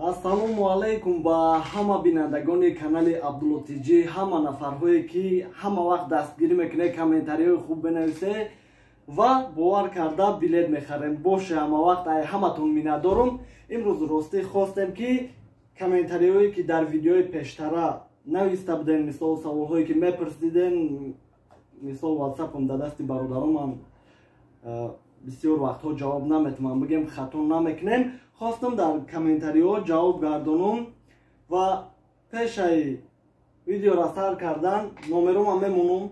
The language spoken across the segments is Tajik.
Ассалому алайкум ба ҳама бинандагони канали Абдулло ТЖ, ҳама нафарҳое ки ҳама вақт дастгирӣ мекунед, комментариҳои хуб бинависед ва бовар карда билет мехарем. Боше, ҳама вақт ай ҳаматон миннатдорум. Имрӯз ростӣ хостем ки комментариҳое ки дар видеои пештара нависта будем, мисол саволҳое ки мепурсидем, мисол ватсапам дар дасти бародаронам бисёр вақтҳо ҷавоб наметавонам, бигем хато намекунем. Хостам дар комментариҳо ҷавоб гардонум ва пешаи видеора сар кардан номеромам мемонум.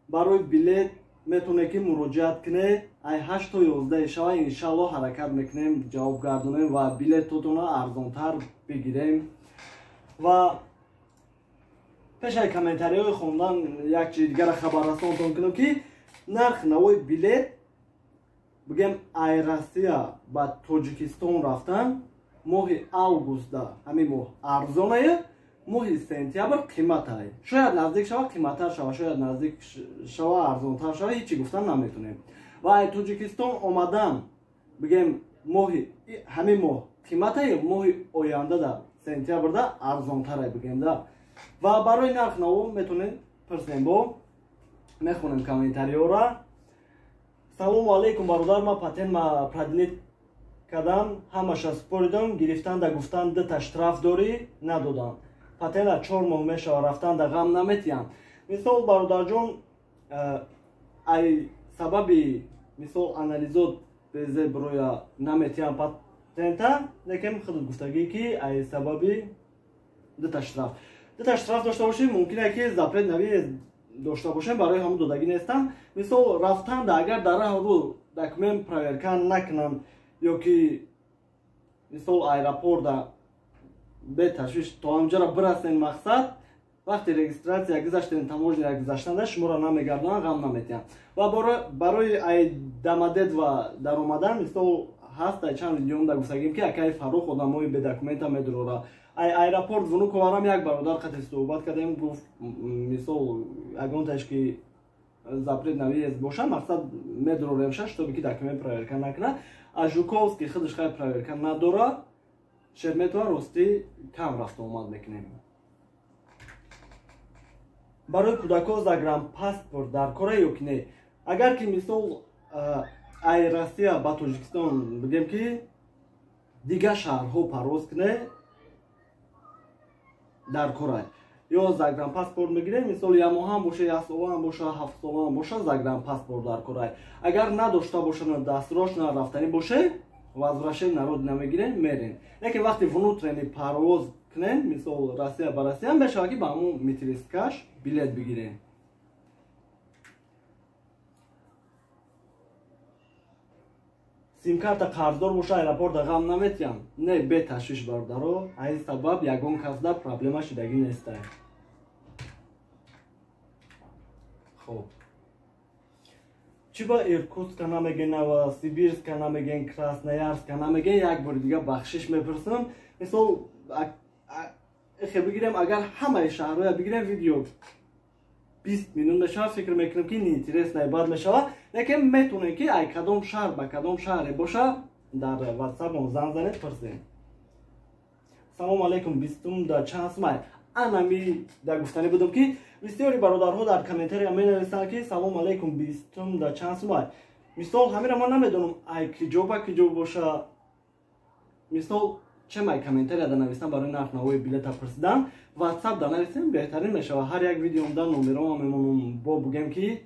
Барои билет метавонед ки муроҷиат кунед. Ай 8 то 11 шава иншаллоҳ ҳаракат мекунем, ҷавоб гардонем ва билетотонро арзонтар бигирем. Ва пешаи комментариҳои хондан як чизи дигара хабаррасонтон кунам ки нарх навои билет бигем ай Россия ба Тоҷикистон рафтан моҳи августда ҳамин моҳ арзонае, моҳи сентябр қиматае. Шояд наздик шава қиматтар шава, шояд наздик шава арзонтар шава, ҳечи гуфтан наметонем. Ва ай Тоҷикистон омадан бигем моҳи ҳамин моҳ қиматае, моҳи ояндада сентябрда арзонтарае бигем да. Ва барои нарх наво метонем пурсем, бо мехонем комментариёра. Салому алейкум бародар, ман патент ма продлить кардам, ҳамаша споридам, гирифтанда гуфтан дута штраф дорӣ, надодам. Патента 4 моҳ мешава, рафтанда ғам наметиҳам. Мисол бародарҷон, ай сабаби мисол анализот безе броя наметиҳам патента, лекин худат гуфтагӣ ки ай сабаби дута штраф. Дута штраф дошта бошӣ, мумкин е ки запрет нави дошта бошем, барои ҳамон додагӣ нестам. Мисол рафтанда агар дар раҳ рӯ документ проверка накунанд ё ки мисол аэропорта беташвиш то ҳамҷара бирасен, мақсад вақте регистрация гузаштен, таможня гузаштанда шуморо намегардонанд, ғам наметиҳанд. Ва барои ай дамадед ва даромадан мисол ҳаст ай чанд видеомда гуфтагим ки акаи Фаррух одамои бедокумента медурора. Ай аэропорт Внуковарам як бародар қати суҳбат кардем, гуфт мисол ягонташ ки запрет на въезд боша, мақсад медуроремша, чтобы ки документ проверка накунад. А Жуковский худаш хай проверка надора, Шерметова ростӣ кам рафту омад мекунем. Барои кӯдакҳо загранпаспорт дар кора ё ки не? Агар ки мисол ай Россия ба Тоҷикистон бигем ки дигар шаҳрҳо парвоз кунед, дар кора ё загранпаспорт мегирем, мисол як моҳам боша, як солаам боша, 7 солаам боша, загранпаспорт дар кора. Агар надошта бошанд, дастрочно рафтанӣ боше, возвращение народ намегирем, мерем. Лекин вақти внутренний парвоз кунем, мисол Россия ба Россия, мешавад ки ба ҳамон метристкаш билет бигирем. Симкарта қарздор боша, аэропорта ғам наметиҳам. Не, беташвиш бародаро, аз ин сабаб ягон касда проблема шидагӣ нестай. Хоб, чӣ ба Иркутска намеген, Новосибирска намеген, Красноярска намеген? Як бори дига бахшиш мепурсам. Мисол эхе бигирем, агар ҳамаи шаҳрҳоя бигирем, видео 20 минут мешавад, фикр мекунам ки неинтересно бад мешавад, лекин метавонем ки ай кадом шаҳр ба кадом шаҳре боша дар ватсапон занг занед, пурсем. Салому алейкум, бистум да чанд сумай? Анами дар гуфтанӣ будам ки бисёри бародарҳо дар комментария менависанд ки салому алейкум, бистум да чанд сумай. Мисол ҳамира ман намедонам ай киҷо ба киҷо боша. Мисол чем ай комментария да нависам барои нарх навои билета пурсидан, ватсап да нависем беҳтарин мешавад. Ҳар як видеомда номероам мемонам, бо бугем ки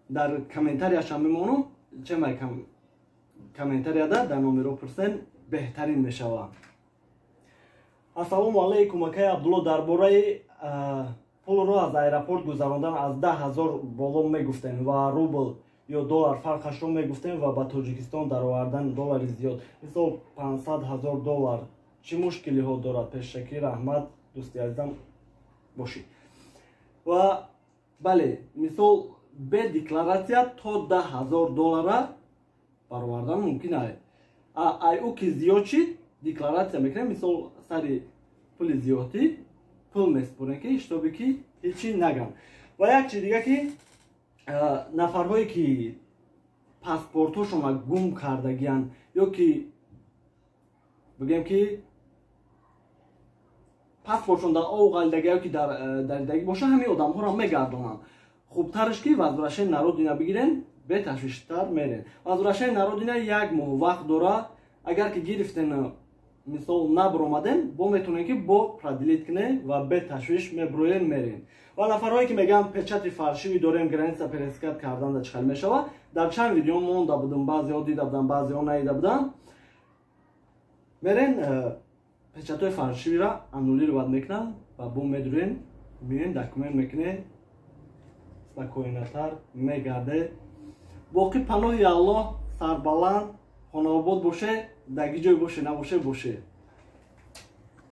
дар комментарияшам мемонам, чем ай комментарияда дар номеро пурсем беҳтарин мешавад. Ассалому алейкум акай Абдулло, дар бораи пулро аз аэропорт гузарондан аз 10 000 боло мегуфтем ва рубл ё доллар фарқашро мегуфтем ва ба Тоҷикистон даровардан доллари зиёд, мисол 500 000 доллар, чӣ мушкилиҳо дорад? Пешакӣ раҳмат, дӯсти азизам бошӣ. Ва бале, мисол бе декларатсия то 10 000 доллара баровардан мумкин ай. Ай ӯ ки зиёд шид, декларатсия мекунем, мисол сари пули зиёдӣ пул месупорем ки шитобе ки ҳечи нагам. Ва як чиз дига ки нафарҳое ки паспортҳошонро гум кардагиянд ё ки бигем ки Паспортшон дар ов ғалидаги ки дар даридагӣ боша, ҳамин одамҳоро мегардонанд. Хубтараш, ки возвращение на родина бигирен, беташвиштар мерен. Возвращение на родина як моҳ вақт дора. Агар ки гирифтен, мисол, набуромаден, бо метавонем, ки бо продлить кунем ва беташвиш мебуроем, мерем. Ва нафарҳое, ки мегӯянд, печати фальшивый дорем, граница пересекать кардан да чӣ хел мешавад, дар чанд видео монда будум, баъзеҳо дида будам, баъзеҳо наида будам. Мерен, печатҳои фальшивыйра аннулировать мекунанд ва бо медурен, меен, документ мекунем, спокойнотар мегарде. Боқӣ паноҳи Аллоҳ, сарбаланд, хонаобод боше, даги ҷой боше, набоше, боше.